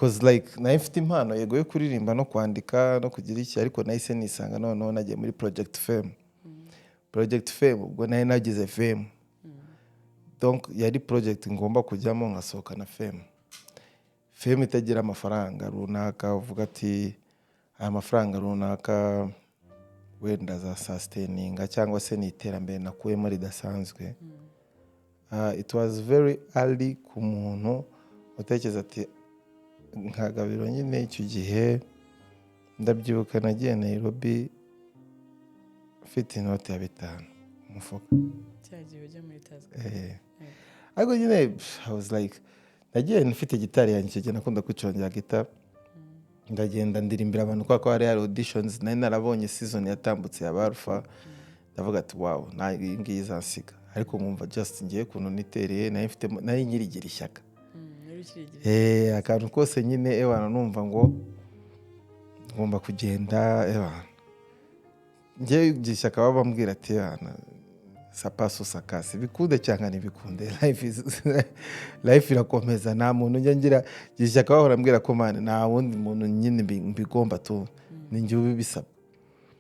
Cause like nari mfite impano yego yo kuririmba no kwandika no kugira iki, ariko nahise nisanga noneho nagiye muri Project Fame. Project Fame, ubwo nari nagize fame, donc yari project ngomba kujyamo nkasohokana fame. Fame itagira amafaranga runaka uvuga ati aya mafaranga runaka wenda za sustaininga cyangwa se ni iterambere nakuyemo ridasanzwe. It was very early ku muntu utekereza ati nka Gabiro nyine. Icyo gihe ndabyibuka nagiye Nairobi mfite inoti ya 5 mu mufuka. Cya gihe ujya muri Tusker? Eh. Ariko nyine pff, I was like, nagiye mfite gitari yanjye. Icyo gihe nakunda kwicurangirira gitari. Ndagenda ndirimbira abantu kubera ko hari auditions nari narabonye season yatambutse ya Alpha. Ndavuga ati wow, nta iyi ngiyi izansiga, ariko nkumva just ngiye ukuntu nitereye, nari mfite, nari nyirigira ishyaka. Wari ukirigira. Eh, akantu kose nyine ewana numva ngo ngomba kugenda. Ewana njyewe igihe ishyaka baba bambwira ati ewana ça passe ou ça casse, bikunde cyangwa ntibikunde, life is life, irakomeza. Nta muntu njya ngira igihe ishyaka bahora ambwira ko man nta wundi muntu nyine mbigomba tu, ni njye ubibisaba.